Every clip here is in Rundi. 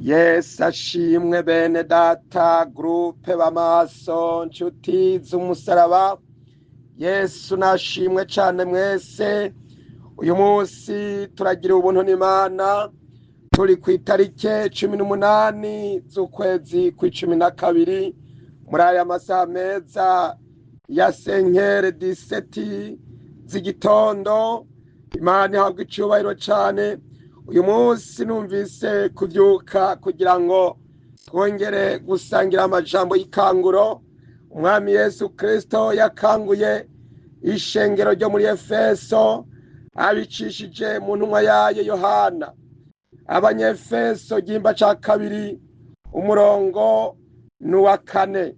Yesu ashimwe bene data, groupe b'amaso, nshuti z'umusaraba. Yesu nashimwe cane mwese. Uyu munsi turagira ubuntu n'Imana, turi kw'itarike 18 z'ukwezi kw'icumi na kabiri, muri aya masaha meza ya senkere diseti z'igitondo. Imana ihabwa icubahiro cane. Uyu munsi numvise kuvyuka kugira ngo twongere gusangira amajambo y'ikanguro. Umwami Yesu Kristo yakanguye ishengero ryo muri Efeso abicishije mu ntumwa yayo Yohana. Abanyefeso igihimba ca 2 umurongo n'uwa 4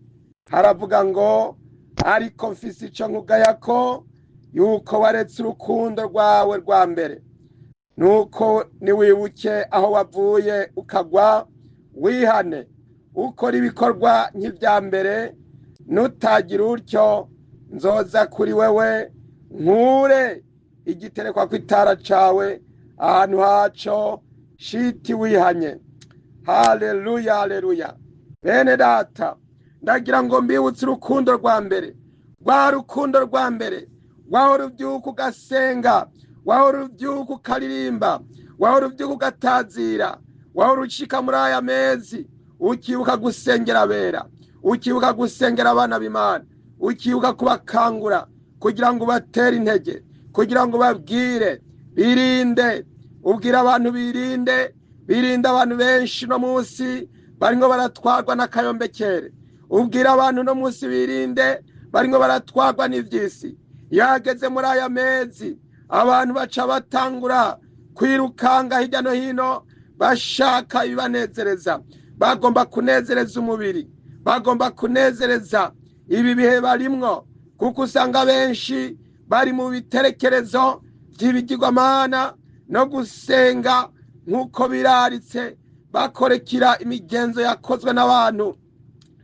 haravuga ngo: ariko mfise ico nkugayako, yuko waretse urukundo rwawe rwa mbere. Nuko niwibuke aho wavuye ukagwa, wihane, ukora ibikorwa nk'ivya mbere. Nutagira utyo, nzoza kuri wewe nkure igiterekwa kw'itara cawe ahantu haco shiti wihanye. Haleluya, haleluya. Bene data, ndagira ngo mbibutse urukundo rwa mbere, rwa rukundo rwa mbere. Wahora uvyuka ugasenga, wahora uvyuka ukaririmba, wahora uvyuka ugatazira, wahora ucika muri aya mezi ukibuka gusengera abera, ukibuka gusengera abana b'Imana, ukibuka kubakangura kugira ngo ubatere intege, kugira ngo ubabwire birinde, ubwire abantu birinde, birinde. Abantu benshi no munsi barimwo baratwarwa n'akayombekere. Ubwire abantu no munsi birinde, barimwo baratwarwa n'ivyisi. Iyo hageze muri aya mezi, abantu baca batangura kwirukanga hirya no hino, bashaka ibibanezereza, bagomba kunezereza umubiri, bagomba kunezereza ibi bihe barimwo, kuko usanga benshi bari mu biterekerezo vy'ibigirwamana no gusenga nk'uko biraritse, bakorekira imigenzo yakozwe n'abantu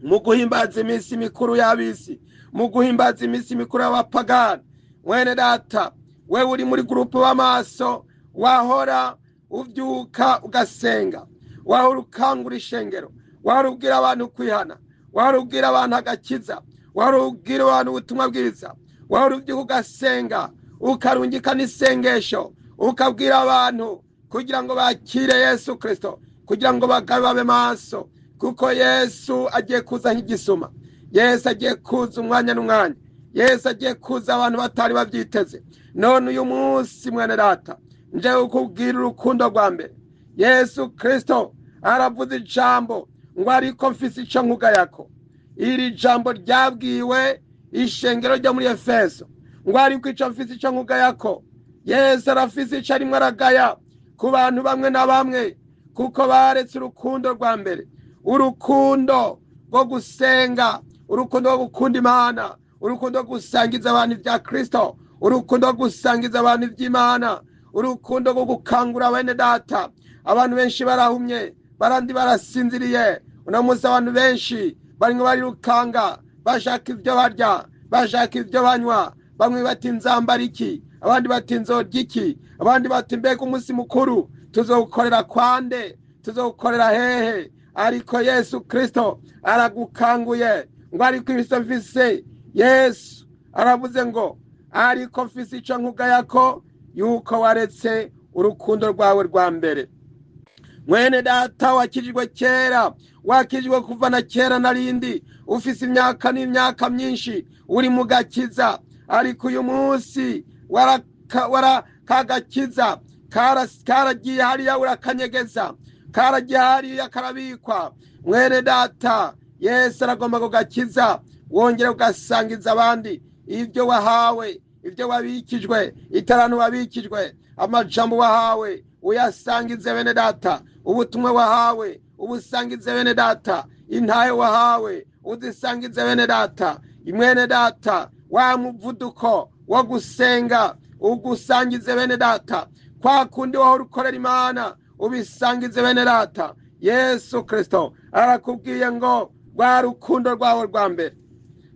mu guhimbaza iminsi mikuru y'abisi, mu guhimbaza iminsi mikuru y'abapagani. Mwene data, wewe uri muri groupe w'amaso, wahora uvyuka ugasenga, wahora ukangura ishengero, wahora ubwira abantu kwihana, wahora ubwira abantu agakiza, wahora ubwira abantu ubutumwa bwiza, wahora uvyuka ugasenga, ukarungika n'isengesho, ukabwira abantu kugira ngo bakire Yesu Kristo, kugira ngo bagabe babe maso, kuko Yesu agiye kuza nk'igisuma. Yesu agiye kuza umwanya n'umwanya. Yesu agiye kuza abantu batari bavyiteze. None uyu munsi mwene data, nje kukubwira urukundo rwa mbere. Yesu Kristo aravuze ijambo ngo: ariko mfise ico nkugayako. Iri jambo ryabwiwe ishengero ryo muri Efeso, ngo ariko ico mfise ico nkugayako. Yesu arafise ico arimwo aragaya ku bantu bamwe na bamwe, kuko baretse urukundo rwa mbere, urukundo rwo gusenga, urukundo rwo gukunda Imana, urukundo rwo gusangiza abantu ivya Kristo, urukundo rwo gusangiza abantu ivy'Imana, urukundo rwo gukangura bene data. Abantu benshi barahumye, barandi barasinziriye. Uno munsi abantu benshi barimwo barirukanga, bashaka ivyo barya, bashaka ivyo banywa. Bamwe bati nzambara iki, abandi bati nzorya iki, abandi bati mbega umunsi mukuru tuzowukorera kwande, tuzowukorera hehe? Ariko Yesu Kristo aragukanguye ngo ariko ibiso mfise. Yesu aravuze ngo: ariko mfise ico nkugayako, yuko waretse urukundo rwawe rwa mbere. Mwene data, wakijijwe kera, wakijijwe kuva na kera narindi, ufise imyaka n'imyaka myinshi uri mu gakiza, ariko uyu munsi kagakiza karagiye hariya urakanyegeza, karagiye hariya karabikwa. Mwene data, Yesu aragomba kugakiza, wongere ugasangiza abandi ibyo wahawe, ibyo wabikijwe, itarantu wabikijwe, amajambo wahawe uyasangize bene data, ubutumwa wahawe ubusangize bene data, intahe wahawe uzisangize bene data. Mwene data, wa muvuduko wo gusenga ugusangize bene data, kwa kundi wahora ukorera Imana ubisangize bene data. Yesu Kristo arakubwiye ngo rwa rukundo rwawe rwa mbere,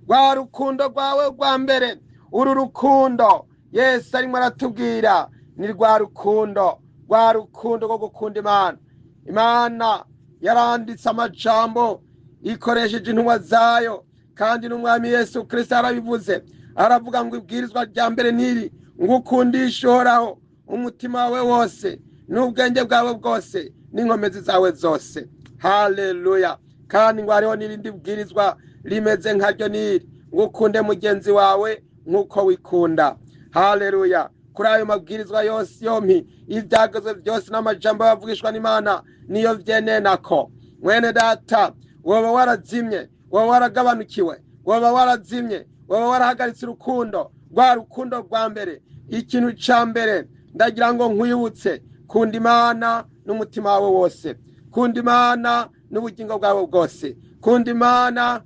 rwa rukundo rwawe rwa mbere. Uru rukundo Yesu arimo aratubwira ni rwa rukundo, rwa rukundo rwo gukunda Imana. Imana yaranditse amajambo ikoresheje intumwa zayo, kandi n'umwami Yesu Kristo arabivuze. Aravuga ngo ibwirizwa rya mbere niri, ngo ukundishe Uhoraho umutima wawe wose n'ubwenge bwawe bwose n'inkomezi zawe zose. Haleluya. Kandi ngo hariho n'irindi bwirizwa rimeze nkaryo niri, ngo ukunde mugenzi wawe nk'uko wikunda. Haleluya. Kuri ayo mabwirizwa yose yompi, ibyagezwe byose n'amajambo bavugishwa n'Imana niyo vyenenako. Mwene data, woba warazimye, woba waragabanukiwe, woba warazimye, woba warahagaritse urukundo, rwa rukundo rwa mbere. Ikintu ca mbere ndagira ngo nkwibutse, kunda Imana n'umutima wawe wose, kunda Imana n'ubugingo bwawe bwose, kunda Imana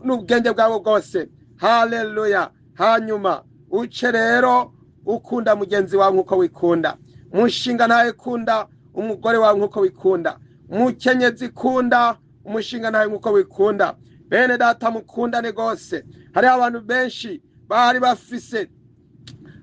n'ubwenge bwawe bwose. Haleluya. Hanyuma uce rero ukunda mugenzi wawe nk'uko wikunda. Mushinga ntawe kunda umugore wawe nk'uko wikunda, mukenyezi kunda umushinga ntawe nk'uko wikunda. Bene data, mukundane gose. Hariho abantu benshi bari bafise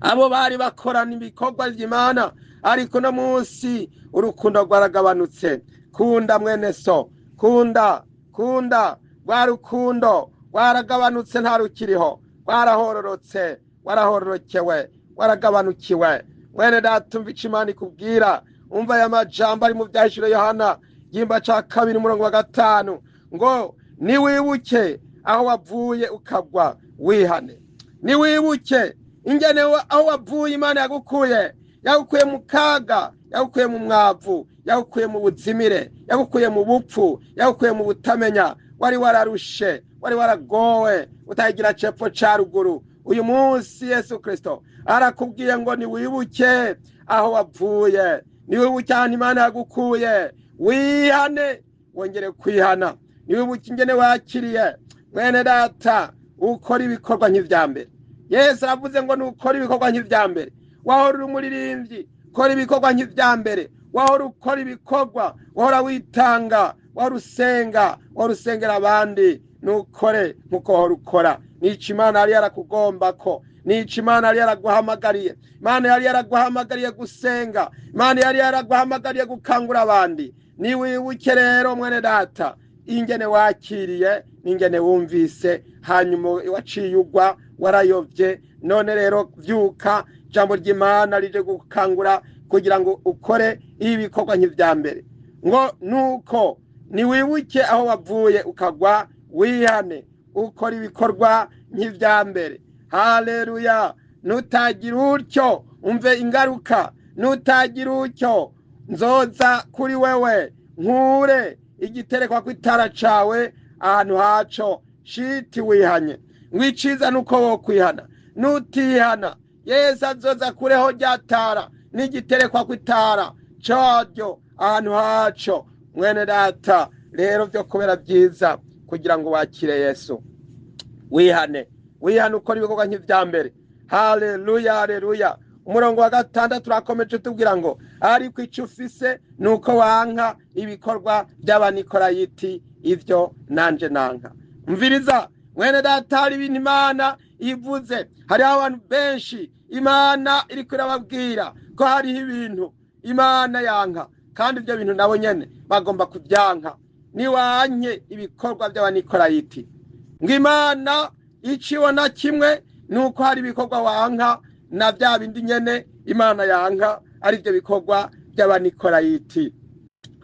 abo bari bakorana ibikorwa vy'Imana, ariko no munsi urukundo rwaragabanutse. Kunda mwene so, kunda, kunda. Rwa rukundo rwaragabanutse, nta rukiriho, rwarahororotse, warahororokewe, waragabanukiwe. Mwene data, umva ico Imana ikubwira. Umva aya majambo ari mu Vyahishuriwe Yohana igihimba ca 2 umurongo wa 5, ngo niwibuke aho wavuye ukagwa wihane. Niwibuke ingene aho wavuye Imana yagukuye, yagukuye mu kaga, yagukuye mu mwavu, yagukuye mu buzimire, yagukuye mu bupfu, yagukuye mu butamenya. Wari wararushe, wari waragowe, utagira cepfo ca ruguru. Uyu munsi Yesu Kristo arakubwiye ngo niwibuke aho wavuye, niwibuke ahantu Imana yagukuye, wihane, wongere kwihana. Niwibuke ingene wakiriye. Mwene data, ukora ibikorwa nk'ivya mbere. Yesu aravuze ngo nukora ibikorwa nk'ivya mbere. Wahora uri umuririmbyi, kora ibikorwa nk'ivya mbere. Wahora ukora ibikorwa, wahora witanga, wahora usenga, wahora usengera abandi, nukore nkuko wahora ukora. Nico Imana yari yarakugombako, nico Imana yari yaraguhamagariye. Imana yari yaraguhamagariye gusenga, Imana yari yaraguhamagariye gukangura abandi. Niwibuke rero mwene data ingene wakiriye n'ingene wumvise, hanyuma waciye ugwa, warayovye. None rero vyuka, ijambo ry'Imana rije gukangura kugira ngo ukore ibikorwa nk'ivya mbere. Ngo nuko niwibuke aho wavuye ukagwa, wihane, ukora ibikorwa nk'ivya mbere. Haleluya. Nutagira utyo umve ingaruka, nutagira utyo nzoza kuri wewe nkure igiterekwa kw'itara cawe ahantu haco. Shiti wihanye, ngwiciza nuko wokwihana. Nutihana Yesu azoza kureho ryatara n'igiterekwa kw'itara caryo ahantu haco. Mwene data, rero vyo kubera vyiza kugira ngo wakire Yesu, wihane, wihane ukora ibikorwa nk'ivya mbere. Haleluya, haleluya. Umurongo wa 6 turakomeje tubwira ngo ariko ico ufise nuko wanka ibikorwa by'Abanikorayiti, ivyo nanje nanka. Mviriza mwene data, hari ibintu Imana ivuze. Hariho abantu benshi Imana iriko irababwira ko hariho ibintu Imana yanka, kandi ivyo bintu nabo nyene bagomba kubyanka. Niwanke ibikorwa by'Abanikorayiti, ngo Imana icibona kimwe nuko hari ibikorwa wanka na bya bindi nyene Imana yanka, ari byo bikorwa by'Abanikorayiti.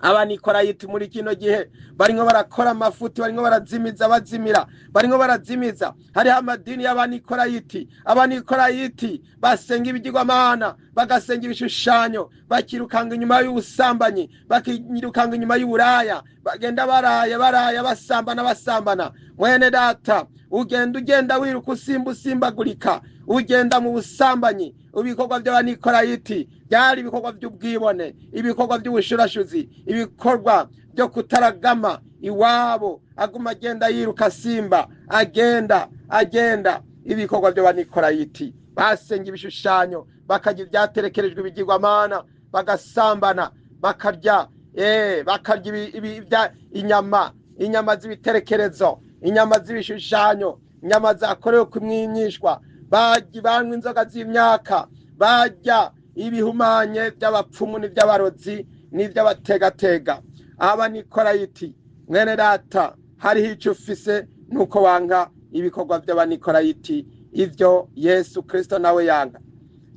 Abanikorayiti muri kino gihe barimwo barakora amafuti, barimwo barazimiza, bazimira, barimwo barazimiza. Hariho amadini y'Abanikorayiti. Abanikorayiti basenga ibigirwamana, bagasenga ibishushanyo, bakirukanga inyuma y'ubusambanyi, bakirukanga inyuma y'uburaya, bagenda baraya, baraya, basambana, basambana. Mwene data, ugenda ugenda wiruka usimba usimbagurika, ugenda mu busambanyi. Ibikorwa by'Abanikorayiti byari ibikorwa by'ubwibone, ibikorwa by'ubushurashuzi, ibikorwa byo kutaragama iwabo, aguma agenda yiruka simba, agenda agenda. Ibikorwa by'Abanikorayiti, basenga ibishushanyo, bakarya ibyaterekerejwe ibigirwamana, bagasambana, bakarya bakarya inyama, inyama z'ibiterekerezo, inyama z'ibishushanyo, inyama zakorewe kumwinyishwa, banywa inzoga z'imyaka, barya ibihumanye by'abapfumu n'iby'abarozi. n'ivy'abategatega. Abanikolayiti, mwene data, hariho ico ufise nuko wanka ibikorwa vy'abanikorayiti, ivyo Yesu Kristo nawe yanka.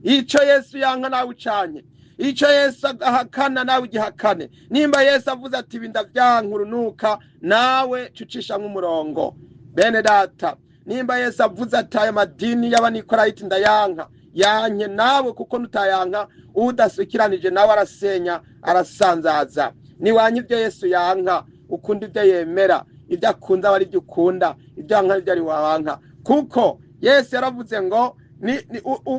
Ico Yesu yanka nawe ucanye, ico Yesu ahakana nawe ugihakane. Nimba Yesu avuze ati ibi ndavyanka urunuka, nawe cucisha nk'umurongo. Bene data, nimba Yesu avuze ati aya madini y'abanikorayiti ndayanka, yanke nawe, kuko nutayanka udasukiranije nawe arasenya, arasanzaza. Niwanya ibyo Yesu yanka, ukunda ibyo yemera, ibyo akunda aba ari byo ukunda, ibyo yanka ibyo ari wanka. Kuko Yesu yaravuze ngo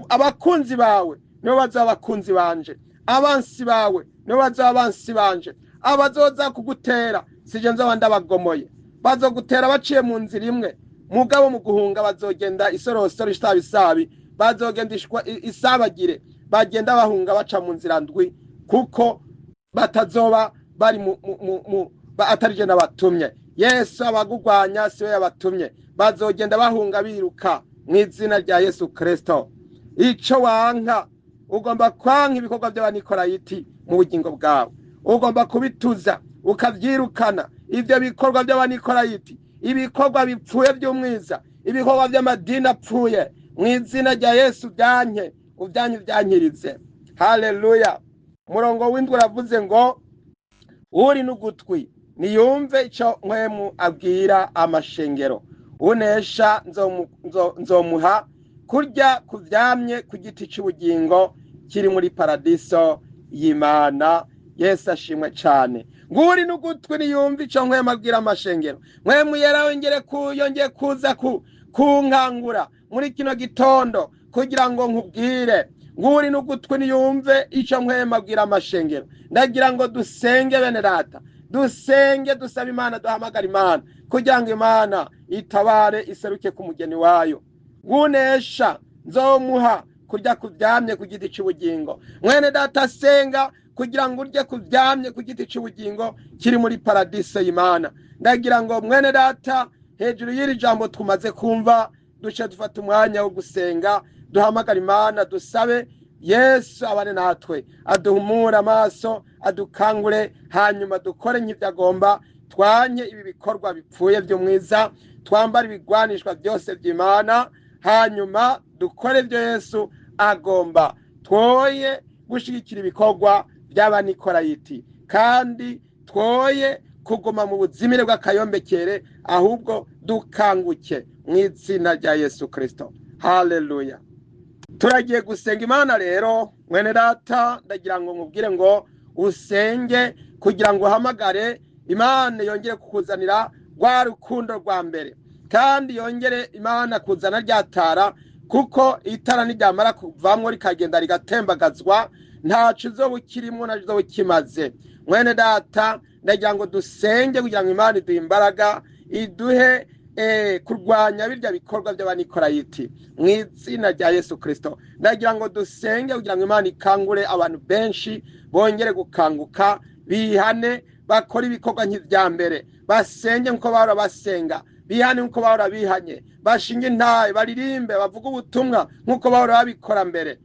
abakunzi bawe nibo bazaba abakunzi banje, abansi bawe nibo bazaba abansi banje. Abazoza kugutera sije nzoba ndabagomoye, bazogutera baciye mu nzira imwe, mugabo mu guhunga bazogenda isorosoro isabisabi, bazogenda isabagire, bagenda bahunga baca mu nzira ndwi, kuko batazoba bari mu atari je nabatumye. Yesu abagugwanya siwe yabatumye, bazogenda bahunga biruka mu izina rya Yesu Kristo. Ico wanka, ugomba kwanka ibikorwa by'abanikorayiti mu bugingo bwawe, ugomba kubituza ukavyirukana. Ivyo bikorwa by'abanikorayiti, ibikorwa bipfuye by'umwiza, ibikorwa by'amadini apfuye, mu izina rya Yesu byanke, ubyanke ubyankirize. Haleluya. Umurongo w'indwi uravuze ngo uri n'ugutwi niyumve ico Mpwemu abwira amashengero, unesha nzomuha kurya kuvyamye ku giti c'ubugingo kiri muri paradiso y'Imana. Yesu ashimwe cane. Nguri n'ugutwi niyumve ico Mpwemu abwira amashengero. Mpwemu yera yongeye kuza kunkangura muri kino gitondo kugira ngo nkubwire. Nguri n'ugutwi niyumve ico Mpwemu abwira amashengero. Ndagira ngo dusenge bene data, dusenge dusaba Imana, duhamagara Imana kugira ngo Imana itabare, iseruke ku mugeni wayo. Ngunesha nzomuha kurya kuvyamye ku giti c'ubugingo. Mwene data, senga kugira ngo urye kuvyamye ku giti c'ubugingo kiri muri paradiso y'Imana. Ndagira ngo mwene data, hejuru y'iri jambo tumaze kumva, duce dufata umwanya wo gusenga, duhamagara Imana, dusabe Yesu abane natwe, aduhumure amaso, adukangure, hanyuma dukore nk'ivyo agomba, twanye ibi bikorwa bipfuye vy'umwiza, twambare ibigwanishwa byose vy'Imana, hanyuma dukore ivyo Yesu agomba, twoye gushigikira ibikorwa by'abanikorayiti, kandi twoye kuguma mu buzimire bw'akayombekere, ahubwo dukanguke mu izina rya Yesu Kristo. Haleluya. Turagiye gusenga Imana rero. Mwene data, ndagira ngo nkubwire ngo usenge kugira ngo uhamagare Imana yongere kukuzanira rwa rukundo rwa mbere, kandi yongere Imana kuzana ryatara, kuko itara niryamara kuvamwo rikagenda rigatembagazwa, ntaco uzoba ukirimwo, ntaco uzoba ukimaze. Mwene data, ndagira ngo dusenge kugira ngo Imana iduhe imbaraga, iduhe kurwanya birya bikorwa by'abanikorayiti mu izina rya Yesu Kristo. Ndagira ngo dusenge kugira ngo Imana ikangure abantu benshi bongere gukanguka, bihane, bakore ibikorwa nk'ivya mbere, basenge nkuko bahora basenga, bihane nkuko bahora bihanye, bashinge intahe, baririmbe, bavuge ubutumwa nkuko bahora babikora mbere.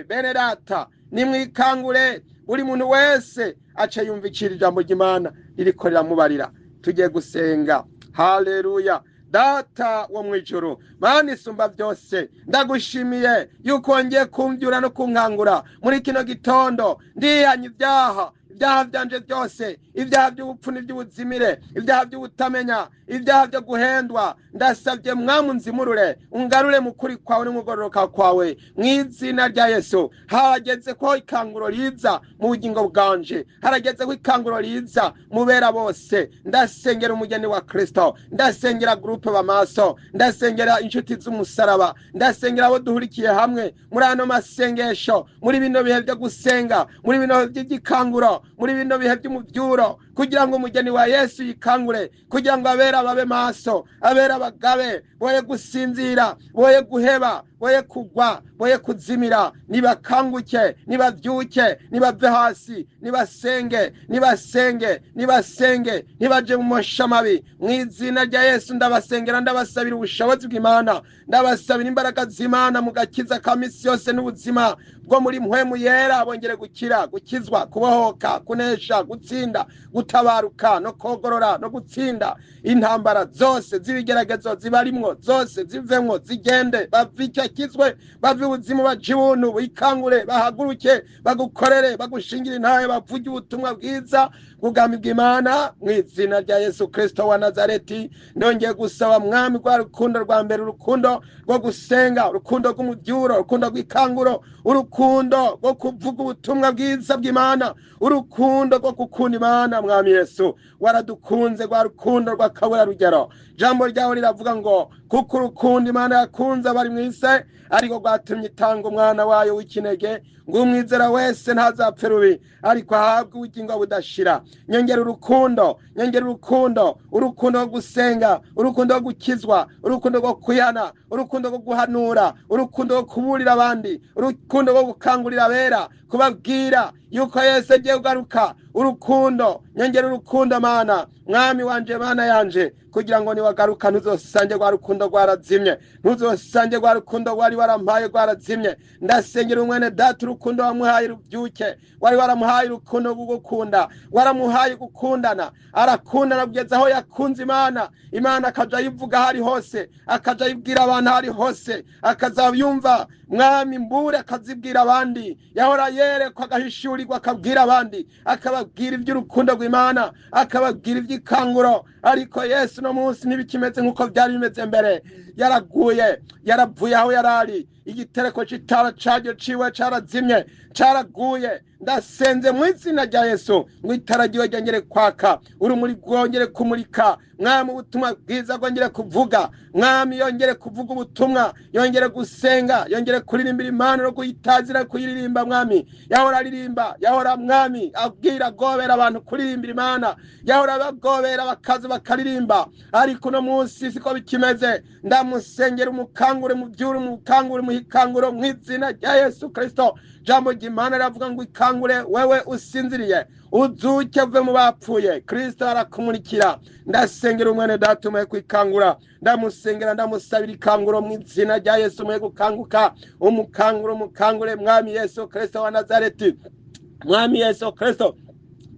Bene data, nimwikangure, buri muntu wese ace yumva icira ijambo ry'Imana ririko riramubarira. Tugiye gusenga. Haleluya. Data wo mwijuru, Mana isumba byose, ndagushimiye yuko wongeye kumvyura no kunkangura muri kino gitondo. Ndihanye ibyaha, ibyaha byanje byose, ibyaha by'ubupfu n'iby'ubuzimire, ibyaha by'ubutamenya, ibyaha byo guhendwa. Ndasabye Mwami unzimurure, ungarure mu kuri kwawe n'umugororoka kwawe mu izina rya Yesu. Harageze ko ikanguro riza mu bugingo bwanje, harageze ko ikanguro riza mu bera bose. Ndasengera umugeni wa Kristo, ndasengera groupe b'amaso, ndasengera inshuti z'umusaraba, ndasengera abo duhurikiye hamwe muri ano masengesho, muri bino bihe byo gusenga, muri bino bihe by'igikanguro, muri bino bihe by'umuvyuro, kugira ngo umugeni wa Yesu yikangure, kugira ngo abera babe maso, abera bagabe, boye gusinzira, boye guheba, boye kugwa, boye kuzimira. Nibakanguke, nibavyuke, nibave hasi, nibasenge, nibasenge, nibasenge, nibaje mu mashamabi. Mu izina rya Yesu ndabasengera, ndabasabira ubushobozi bw'Imana, ndabasabira imbaraga z'Imana mu gakiza ka misi yose n'ubuzima bwo muri mpwemu yera, bongere gukira, gukizwa, kubohoka, kunesha, gutsinda, gutabaruka no kogorora no gutsinda intambara zose z'ibigeragezo zibarimwo zose zivemwo zigende, bave icyakizwe, bave ubuzima, baje ubuntu, bikangure, bahaguruke, bagukorere, bagushingire intahe, bavuge ubutumwa bwiza bw'ubwami bw'Imana mu izina rya Yesu Kristo wa Nazareti. Ndongeye gusaba Mwami rwa rukundo rwa mbere, urukundo rwo gusenga, urukundo rw'umuvyuro, urukundo rw'ikanguro, urukundo rwo kuvuga ubutumwa bwiza bw'Imana, urukundo rwo gukunda Imana. Mwami Yesu, waradukunze rwa rukundo rw'akabura rugero. Jambo ryawe riravuga ngo kuko urukundo Imana yakunze abari mw'isi ariko rwatumye itanga umwana wayo w'ikinege, ngo umwizera wese ntazapfe rubi ariko ahabwe ubugingo budashira. Nyongera urukundo, nyongera urukundo, urukundo rwo gusenga, urukundo rwo gukizwa, urukundo rwo kwihana, urukundo rwo guhanura, urukundo rwo kuburira abandi, urukundo rwo gukangurira abera, kubabwira yuko Yesu agiye kugaruka. Urukundo, nyongera urukundo Mana, Mwami wanje, Mana yanje, kugira ngo niwagaruka ntuzosange rwa rukundo rwarazimye, ntuzosange rwa rukundo wari warampaye rwarazimye. Ndasengera umwene data, urukundo wamuhaye rubyuke, wari waramuhaye urukundo rwo gukunda, waramuhaye gukundana, arakundana kugeza aho yakunze Imana. Imana akaja ayivuga aho ari hose, akaja ayibwira abantu aho ari hose, akazabyumva Mwami mbure akazibwira abandi. Yahora yerekwa agahishurirwa akabwira abandi, akababwira iby'urukundo rw'Imana, akababwira iby'ikanguro. Ariko Yesu no munsi ntibikimeze nk'uko byari bimeze mbere. Yaraguye, yaravuye aho yarari, igitereko c'itara caryo ciwe carazimye, caraguye. Ndasenze mu izina rya Yesu ngo itara ryiwe ryongere kwaka, urumuri rwongere kumurika. Mwami ubutumwa bwiza bwongere kuvuga, Mwami yongere kuvuga ubutumwa, yongere gusenga, yongere kuririmbira Imana no kuyitazira kuyiririmba. Mwami yahora aririmba, yahora Mwami abwira agobera abantu kuririmbira Imana, yahora abagobera bakaza bakaririmba, ariko uno munsi siko bikimeze. Ndamusengera umukangure mu byuru, umukangure mu ikanguro mu izina rya Yesu Kristo. Jambo ry'Imana riravuga ngo ikangure wewe usinziriye, uzuke uve mu bapfuye, Kristo arakumurikira. Ndasengera umwene data umuhe kwikangura, ndamusengera, ndamusabira ikanguro mu izina rya Yesu, umuhe gukanguka, umukangure, umukangure Mwami Yesu Kristo wa Nazareti. Mwami Yesu Kristo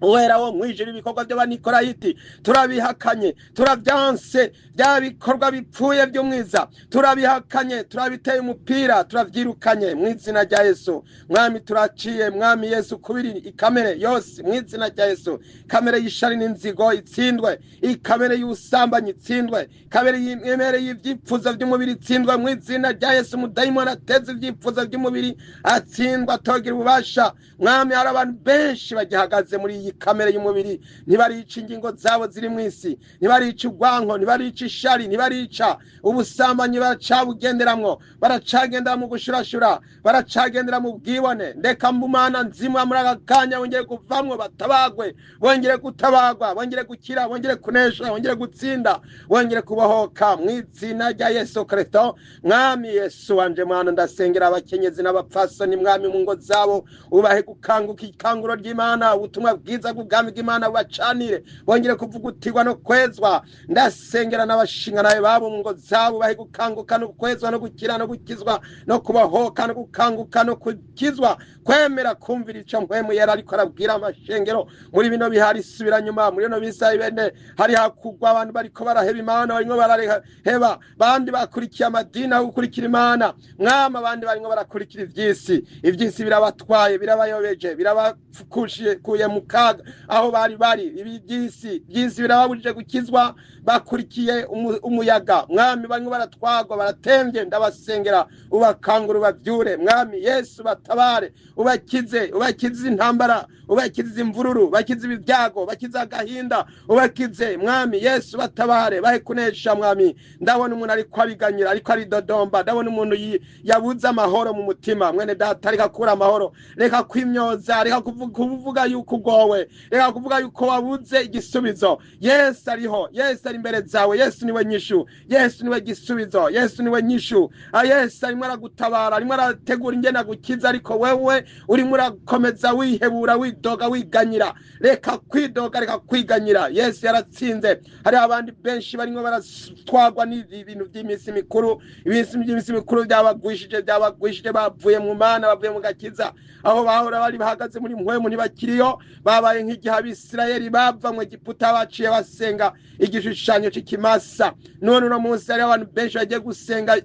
uwera wo mwijuru, ibikorwa by'abanikorayiti turabihakanye, turabyanse, bya bikorwa bipfuye by'umwiza turabihakanye, turabiteye umupira, turavyirukanye mu izina rya Yesu. Mwami turaciye, Mwami Yesu, kubiri ikamere yose mu izina rya Yesu. Kamere y'ishari n'inzigo itsindwe, ikamere y'ubusambanyi itsindwe, kamere y'imere y'ivyifuzo by'umubiri itsindwe mu izina rya Yesu. Umudayimoni ateze ivyifuzo by'umubiri atsindwa, atogira ububasha. Mwami hari abantu benshi bagihagaze muri iyi kamere y'umubiri, ntibarica ingingo zabo ziri mw'isi, ntibarica ubwanko, ntibarica ishari, ntibarica ubusambanyi, baracabugenderamwo, baracagendera mu gushurashura, baracagendera mu bwibone. Ndeka mbumana nzima muri aka kanya bongere kuvamwo, batabagwe, bongere gutabagwa, bongere gukira, bongere kunesha, bongere gutsinda, bongere kubohoka mu izina rya Yesu Kristo. Mwami Yesu wanje mwana, ndasengera abakenyezi n'abapfasoni Mwami mu ngo zabo, ubahe gukanguka ikanguro ry'Imana, ubutumwa bwiza bw'ubwami bw'Imana bubacanire, bongere kuvugutirwa no kwezwa. Ndasengera n'abashinganaye babo mu ngo zabo, bahe gukanguka no kwezwa no gukira no gukizwa no kubohoka no gukanguka no gukizwa, kwemera kumvira ico mpwemu yera ariko arabwira amashengero muri bino bihari isubira nyuma, muri bino bisa ibene hari hakugwa abantu bariko baraheba Imana, barimo baraheba bandi bakurikiye amadini aho gukurikira Imana. Mwami abandi barimo barakurikira ivy'isi, ivy'isi birabatwaye, birabayobeje, birabakuye mu kaga aho bari bari. Iby'isi by'isi birababujije gukizwa, bakurikiye umuyaga. Mwami barimo baratwagwa, baratemvye. Ndabasengera ubakangura, ubavyure Mwami Yesu, batabare, ubakize, ubakize intambara, ubakize imvururu, ubakize ibyago, ubakize agahinda, ubakize Mwami Yesu, batabare, bahe kunesha Mwami. Ndabona umuntu ariko ariganyira, ariko aridodomba, ndabona umuntu yabuze amahoro mu mutima. Mwene data, reka kura amahoro, reka kwimyoza, reka kuvuga yuko ugowe. wewe, reka kuvuga yuko wabuze igisubizo. Yesu ariho, Yesu ari imbere zawe, Yesu niwe nyishu, Yesu niwe gisubizo, Yesu niwe nyishu. Yesu arimo aragutabara, arimo arategura ingene agukiza, ariko wewe urimo urakomeza wihebura, widoga, wiganyira. Reka kwidoga, reka kwiganyira. Yesu yaratsinze. Hari abandi benshi barimo baratwagwa n'ibintu by'iminsi mikuru, ibintu by'iminsi mikuru byabagwishije, bavuye mu Mana, bavuye mu gakiza, aho bahora bari bahagaze muri mpwemu ntibakiriyo, babaye nk'igihe Abisirayeli bava mu Egiputa baciye basenga igishushanyo c'ikimasa. None uno munsi hariho abantu benshi bagiye gusenga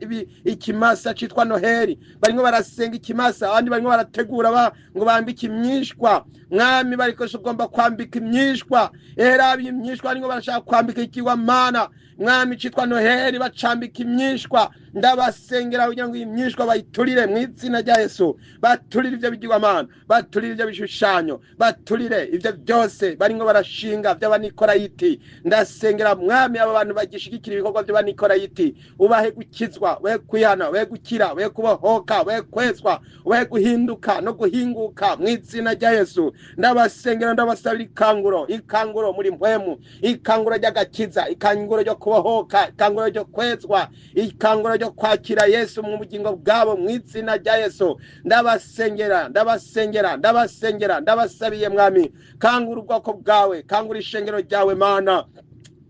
ikimasa citwa Noheli, barimo barasenga ikimasa, abandi barimo barategura ngo bambike imyishwa. Mwami, bariko ugomba kwambika imyishwa, era imyishwa barimo barashaka kwambika ikigwamana Mwami citwa Noheli, bacambika imyishwa. Ndabasengera kugira ngo imyishwa bayiturire mu izina rya Yesu, baturire ivyo bigirwamana, baturire ivyo bishushanyo, baturire ivyo byose barimo barashinga by'abanikorayiti. Ndasengera Mwami aba bantu bagishigikira ibikorwa by'abanikorayiti, ubahe gukizwa, ubahe kwihana, ubahe gukira, ubahe kubohoka, ubahe kwezwa, ubahe guhinduka no guhinguka mu izina rya Yesu. Ndabasengera, ndabasabira ikanguro, ikanguro muri mpwemu, ikanguro ry'agakiza, ikanguro ryo kubohoka, ikanguro ryo kwezwa, ikanguro ryo kwakira Yesu mu bugingo bwabo mu izina rya Yesu. Ndabasengera, ndabasengera, ndabasengera, ndabasabiye Mwami, kangura ubwoko bwawe, kangura ishengero ryawe Mana.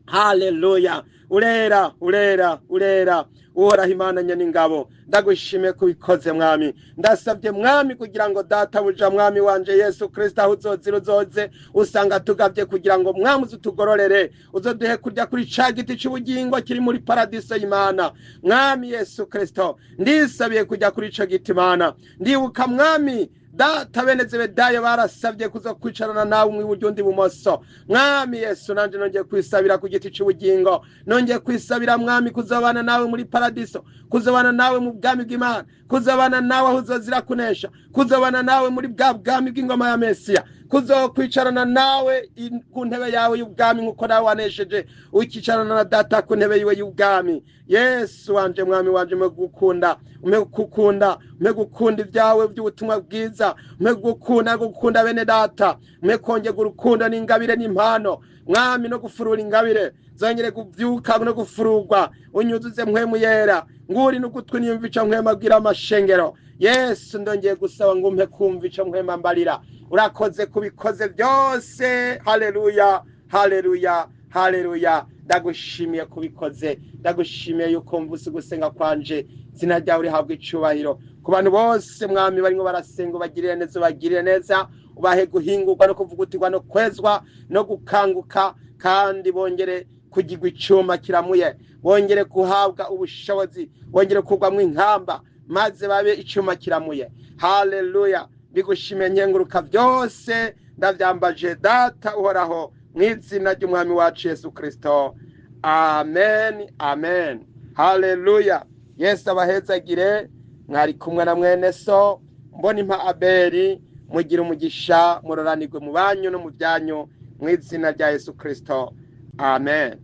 Haleluya. Urera, urera, urera, Uhoraho Imana nyeningabo, ndagushimiye kubikoze Mwami. Ndasabye Mwami kugira ngo databuja Mwami wanje Yesu Kristo, aho uzozira uzoze usanga tugavye, kugira ngo Mwami uzutugororere, uzoduhe kurya kuri ca giti c'ubugingo kiri muri paradiso y'Imana. Mwami Yesu Kristo, ndisabiye kujya kuri ico giti Mana. Ndibuka Mwami data bene Zebedayo barasabye kuza kwicarana nawe mu iburyo ndi bumoso. Mwami Yesu, nanje nongeye kwisabira ku giti c'ubugingo, nongeye kwisabira Mwami kuzobana nawe muri paradiso, kuzobana nawe mu bwami bw'Imana, kuzobana nawe aho uzozira kunesha, kuzobana nawe muri bwa bwami bw'ingoma ya Mesiya, kuzokwicarana nawe ku ntebe yawe y'ubwami nk'uko nawe wanesheje ukicarana na data ku ntebe yiwe y'ubwami. Yesu wanje, Mwami wanje, umpe gukunda, umpe gukunda, umpe gukunda ibyawe by'ubutumwa bwiza, umpe gukunda, gukunda bene data, umpe kongera urukundo n'ingabire n'impano Mwami, no gufurura ingabire zongere kuvyuka no gufurugwa. Unyuzuze mpwemu yera, nguri n'ugutwi niyumva ico mpwemu abwira amashengero. Yesu, ndongeye gusaba ngo umpe kumva ico mpwemu ambarira. Urakoze kubikoze byose. Haleluya, haleluya, haleluya. Ndagushimiye kubikoze, ndagushimiye yuko mvuse gusenga kwanje. Izina ryawe rihabwa icubahiro. Ku bantu bose Mwami barimo barasenga, ubagirire neza, ubagirire neza, ubahe guhingurwa no kuvugutirwa no kwezwa no gukanguka, kandi bongere kugirwa icuma kiramuye, bongere guhabwa ubushobozi, bongere kugwamwo inkamba, maze babe icuma kiramuye. Haleluya. Bigushimiye nkenguruka byose, ndavyambaje data uhoraho mu izina ry'Umwami wacu Yesu Kristo. Amen, amen. Haleluya. Yesu abahezagire. Mwari kumwe na mwene so Mbonimpa Abeli. Mugira umugisha, muroranirwe mu banyu no mu byanyu mu izina rya Yesu Kristo. Amen.